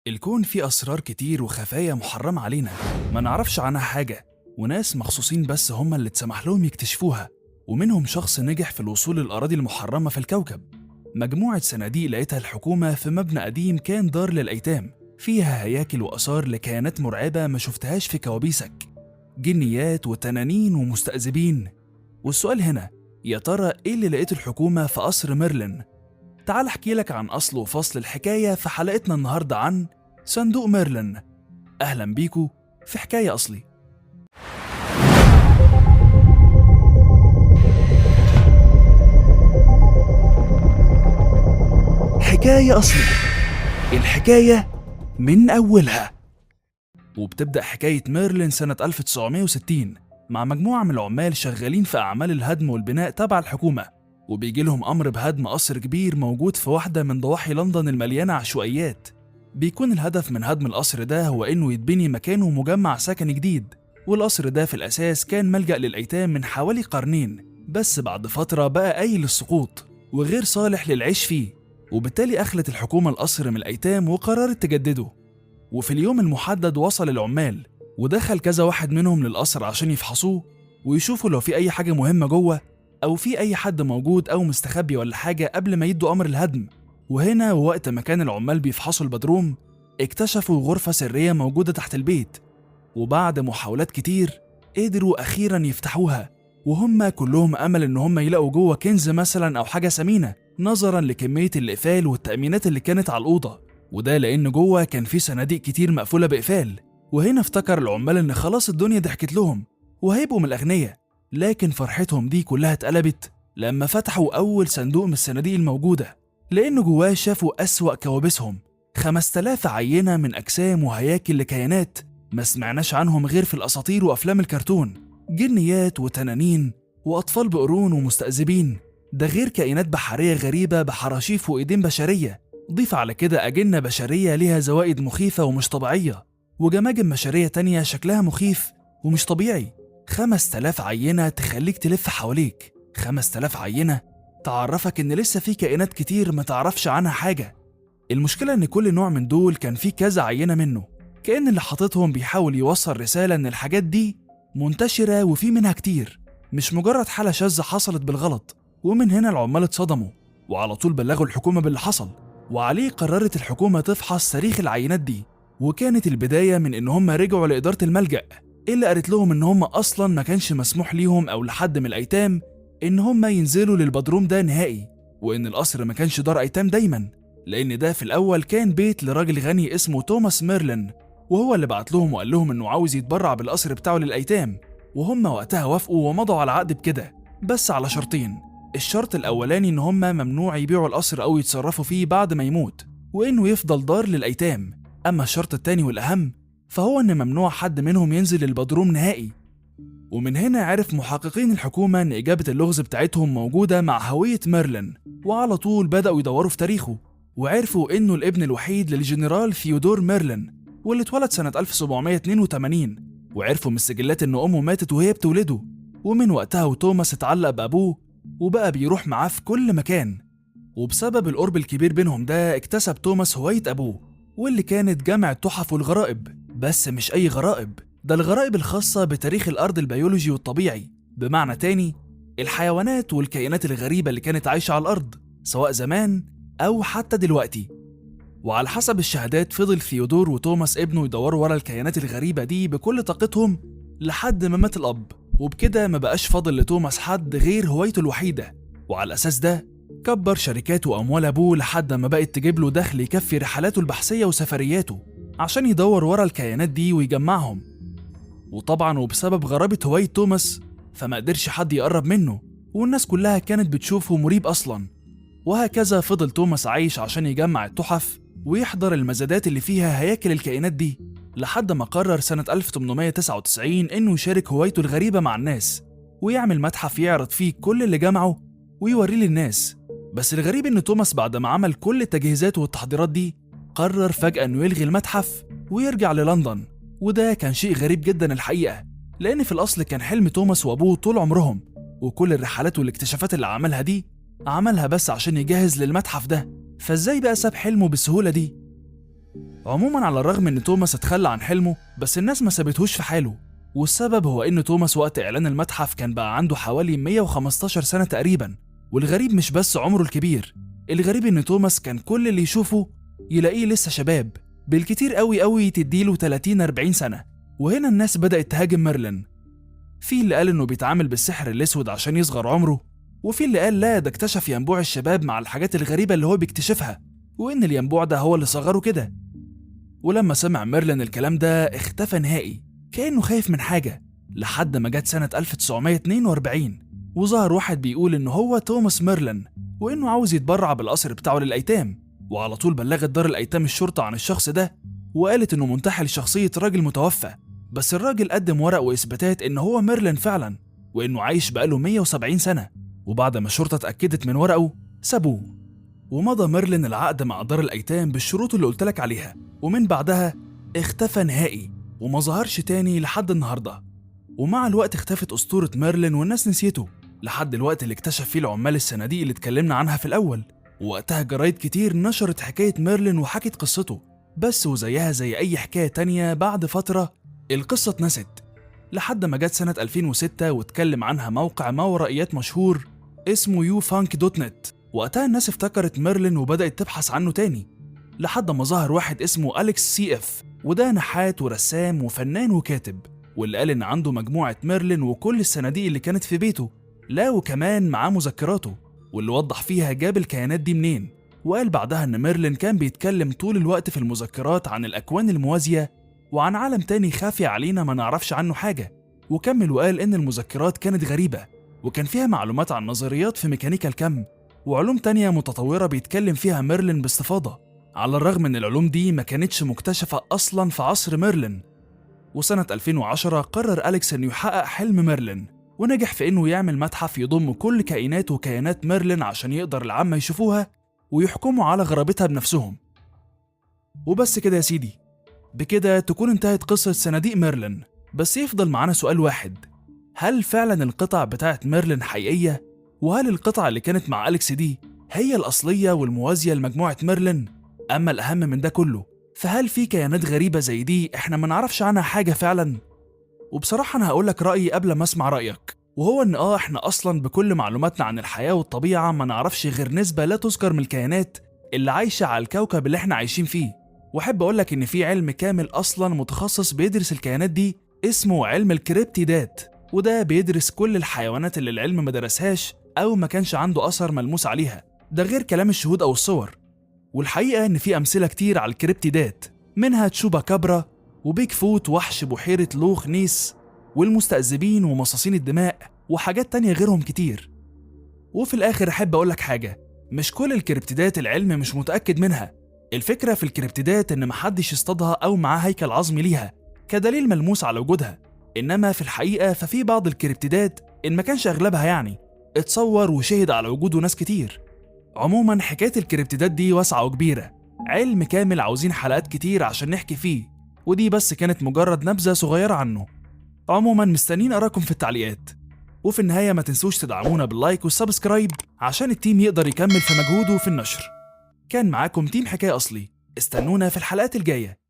الكون فيه أسرار كتير وخفايا محرمة علينا ما نعرفش عنها حاجة، وناس مخصوصين بس هم اللي اتسمح لهم يكتشفوها، ومنهم شخص نجح في الوصول للأراضي المحرمة في الكوكب. مجموعة صناديق لقيتها الحكومة في مبنى قديم كان دار للأيتام، فيها هياكل وآثار لكيانات مرعبة ما شفتهاش في كوابيسك، جنيات وتنانين ومستأذبين. والسؤال هنا، يا ترى إيه اللي لقيته الحكومة في قصر ميرلين؟ تعال أحكي لك عن أصل وفصل الحكاية في حلقتنا النهاردة عن صندوق ميرلين. أهلا بيكو في حكاية أصلي. حكاية أصلي، الحكاية من أولها. وبتبدأ حكاية ميرلين سنة 1960 مع مجموعة من العمال شغالين في أعمال الهدم والبناء تبع الحكومة، وبيجي لهم أمر بهدم قصر كبير موجود في واحدة من ضواحي لندن المليانة عشوائيات. بيكون الهدف من هدم القصر ده هو إنه يتبني مكانه مجمع سكني جديد، والقصر ده في الأساس كان ملجأ للأيتام من حوالي قرنين، بس بعد فترة بقى قايل للسقوط وغير صالح للعيش فيه، وبالتالي أخلت الحكومة القصر من الأيتام وقررت تجدده. وفي اليوم المحدد وصل العمال ودخل كذا واحد منهم للقصر عشان يفحصوه ويشوفوا لو في أي حاجة مهمة جوه أو في أي حد موجود أو مستخبي ولا حاجة قبل ما يدوا أمر الهدم. وهنا ووقت ما كان العمال بيفحصوا البدروم اكتشفوا غرفة سرية موجودة تحت البيت، وبعد محاولات كتير قدروا أخيرا يفتحوها، وهم كلهم أمل إن هم يلاقوا جوه كنز مثلا أو حاجة ثمينة نظرا لكمية الإقفال والتأمينات اللي كانت على الأوضة، وده لأن جوه كان في صناديق كتير مقفولة بإقفال. وهنا افتكر العمال إن خلاص الدنيا ضحكت لهم وهيبقوا من الأغنياء، لكن فرحتهم دي كلها اتقلبت لما فتحوا أول صندوق من الصناديق الموجودة، لأن جواه شافوا أسوأ كوابيسهم، 5000 عينة من أجسام وهياكل لكيانات ما سمعناش عنهم غير في الأساطير وأفلام الكرتون، جنيات وتنانين وأطفال بقرون ومستأذبين، ده غير كائنات بحرية غريبة بحراشيف وإيدين بشرية. ضيف على كده أجنة بشرية ليها زوائد مخيفة ومش طبيعية، وجماجم بشرية تانية شكلها مخيف ومش طبيعي. 5000 عينة تخليك تلف حواليك، 5000 عينة تعرفك إن لسه في كائنات كتير ما تعرفش عنها حاجة. المشكلة إن كل نوع من دول كان فيه كذا عينة منه، كأن اللي حاططهم بيحاول يوصل رسالة إن الحاجات دي منتشرة وفي منها كتير، مش مجرد حالة شاذة حصلت بالغلط. ومن هنا العمال اتصدموا وعلى طول بلغوا الحكومة باللي حصل، وعليه قررت الحكومة تفحص تاريخ العينات دي. وكانت البداية من إن هم رجعوا لإدارة الملجأ اللي قالت لهم إن هم أصلا ما كانش مسموح ليهم أو لحد من الأيتام إن هم ينزلوا للبدروم ده نهائي، وإن القصر ما كانش دار أيتام دايما، لأن ده في الأول كان بيت لراجل غني اسمه توماس ميرلين، وهو اللي بعت لهم وقال لهم إنه عاوز يتبرع بالقصر بتاعه للأيتام، وهم وقتها وافقوا ومضوا على العقد بكده، بس على شرطين. الشرط الأولاني إن هم ممنوع يبيعوا القصر أو يتصرفوا فيه بعد ما يموت، وإنه يفضل دار للأيتام. أما الشرط التاني والأهم فهو إن ممنوع حد منهم ينزل البدروم نهائي. ومن هنا عرف محققين الحكومة إن إجابة اللغز بتاعتهم موجودة مع هوية ميرلين، وعلى طول بدأوا يدوروا في تاريخه، وعرفوا إنه الابن الوحيد للجنرال ثيودور ميرلين واللي اتولد سنة 1782، وعرفوا من السجلات إن أمه ماتت وهي بتولده، ومن وقتها وتوماس اتعلق بأبوه وبقى بيروح معاه في كل مكان. وبسبب القرب الكبير بينهم ده اكتسب توماس هواية أبوه، واللي كانت جمع التحف والغرائب، بس مش أي غرائب، ده الغرائب الخاصة بتاريخ الأرض البيولوجي والطبيعي، بمعنى تاني الحيوانات والكائنات الغريبة اللي كانت عايشة على الأرض سواء زمان أو حتى دلوقتي. وعلى حسب الشهادات فضل ثيودور وتوماس ابنه يدوروا ورا الكائنات الغريبة دي بكل طاقتهم لحد ما مات الأب، وبكده ما بقاش فاضل لتوماس حد غير هوايته الوحيدة. وعلى الأساس ده كبر شركاته وأموال أبوه لحد ما بقت تجيب له دخل يكفي رحلاته البحثية وسفرياته عشان يدور ورا الكيانات دي ويجمعهم. وطبعا وبسبب غرابة هواية توماس فما قدرش حد يقرب منه، والناس كلها كانت بتشوفه مريب أصلا. وهكذا فضل توماس عايش عشان يجمع التحف ويحضر المزادات اللي فيها هياكل الكائنات دي، لحد ما قرر سنة 1899 إنه يشارك هوايته الغريبة مع الناس ويعمل متحف يعرض فيه كل اللي جمعه ويوريه للناس. بس الغريب إن توماس بعد ما عمل كل التجهيزات والتحضيرات دي قرر فجأة إنه يلغي المتحف ويرجع للندن، وده كان شيء غريب جدا الحقيقة، لأن في الأصل كان حلم توماس وأبوه طول عمرهم، وكل الرحلات والاكتشافات اللي عملها دي عملها بس عشان يجهز للمتحف ده، فإزاي بقى ساب حلمه بالسهولة دي؟ عموما على الرغم إن توماس اتخلى عن حلمه، بس الناس ما سابتهوش في حاله، والسبب هو إن توماس وقت إعلان المتحف كان بقى عنده حوالي 115 سنة تقريبا. والغريب مش بس عمره الكبير، الغريب إن توماس كان كل اللي يشوفه يلاقيه لسه شباب، بالكتير قوي قوي تديله 30-40 سنة. وهنا الناس بدأت تهاجم ميرلين، في اللي قال إنه بيتعامل بالسحر الأسود عشان يصغر عمره، وفي اللي قال لا ده اكتشف ينبوع الشباب مع الحاجات الغريبة اللي هو بيكتشفها، وإن الينبوع ده هو اللي صغره كده. ولما سمع ميرلين الكلام ده اختفى نهائي، كأنه خايف من حاجة، لحد ما جت سنة 1942 وظهر واحد بيقول إن هو توماس ميرلين، وإنه عاوز يتبرع بالقصر بتاعه للأيتام. وعلى طول بلغت دار الأيتام الشرطة عن الشخص ده، وقالت إنه منتحل شخصية راجل متوفى، بس الراجل قدم ورق وإثباتات إن هو ميرلين فعلا، وإنه عايش بقاله 170 سنة. وبعد ما الشرطة اتأكدت من ورقه سابوه، ومضى ميرلين العقد مع دار الأيتام بالشروط اللي قلتلك عليها، ومن بعدها اختفى نهائي وما ظهرش تاني لحد النهاردة. ومع الوقت اختفت أسطورة ميرلين والناس نسيته، لحد الوقت اللي اكتشف فيه العمال الصناديق اللي اتكلمنا عنها في الأول. ووقتها جرايد كتير نشرت حكاية ميرلين وحكت قصته، بس وزيها زي أي حكاية تانية بعد فترة القصة اتنست، لحد ما جت سنة 2006 واتكلم عنها موقع ماورائيات مشهور اسمه ufunk.net. وقتها الناس افتكرت ميرلين وبدأت تبحث عنه تاني، لحد ما ظهر واحد اسمه أليكس سي اف، وده نحات ورسام وفنان وكاتب، واللي قال إن عنده مجموعة ميرلين وكل الصناديق اللي كانت في بيته، لا وكمان معاه مذكراته، واللي وضح فيها جاب الكيانات دي منين. وقال بعدها إن ميرلين كان بيتكلم طول الوقت في المذكرات عن الأكوان الموازية وعن عالم تاني خافي علينا ما نعرفش عنه حاجة. وكمل وقال إن المذكرات كانت غريبة، وكان فيها معلومات عن نظريات في ميكانيكا الكم وعلوم تانية متطورة بيتكلم فيها ميرلين باستفاضة، على الرغم إن العلوم دي ما كانتش مكتشفة أصلا في عصر ميرلين. وسنة 2010 قرر أليكس إنه يحقق حلم ميرلين، ونجح في إنه يعمل متحف يضم كل كائنات وكيانات ميرلين عشان يقدر العامة يشوفوها ويحكموا على غرابتها بنفسهم. وبس كده يا سيدي، بكده تكون انتهت قصة صناديق ميرلين. بس يفضل معانا سؤال واحد: هل فعلا القطع بتاعت ميرلين حقيقية؟ وهل القطع اللي كانت مع أليكس دي هي الأصلية والموازية لمجموعة ميرلين؟ أما الأهم من ده كله، فهل في كيانات غريبة زي دي احنا ما نعرفش عنها حاجة فعلا؟ وبصراحة أنا هقولك رأيي قبل ما أسمع رأيك، وهو إن إحنا أصلا بكل معلوماتنا عن الحياة والطبيعة ما نعرفش غير نسبة لا تذكر من الكيانات اللي عايشة على الكوكب اللي احنا عايشين فيه. وأحب أقولك إن في علم كامل أصلا متخصص بيدرس الكيانات دي اسمه علم الكريبتيدات، وده بيدرس كل الحيوانات اللي العلم ما درسهاش أو ما كانش عنده أثر ملموس عليها، ده غير كلام الشهود أو الصور. والحقيقة إن في أمثلة كتير على الكريبتيدات، منها تشوبا كابرا وبيج فوت وحش بحيرة لوخ نيس والمستذئبين ومصاصين الدماء وحاجات تانية غيرهم كتير. وفي الآخر أحب أقولك حاجة، مش كل الكريبتيدات العلم مش متأكد منها. الفكرة في الكريبتيدات إن محدش يصطادها أو معاه هيكل عظمي ليها كدليل ملموس على وجودها، إنما في الحقيقة ففي بعض الكريبتيدات إن ما كانش أغلبها يعني اتصور وشهد على وجوده ناس كتير. عموما حكاية الكريبتيدات دي واسعة وكبيرة، علم كامل عاوزين حلقات كتير عشان نحكي فيه، ودي بس كانت مجرد نبذة صغيرة عنه. عموما مستنيين أراكم في التعليقات، وفي النهاية ما تنسوش تدعمونا بال like وال subscribe عشان ال team يقدر يكمل في مجهوده في النشر. كان معاكم team حكاية أصلي، استنونا في الحلقات الجاية.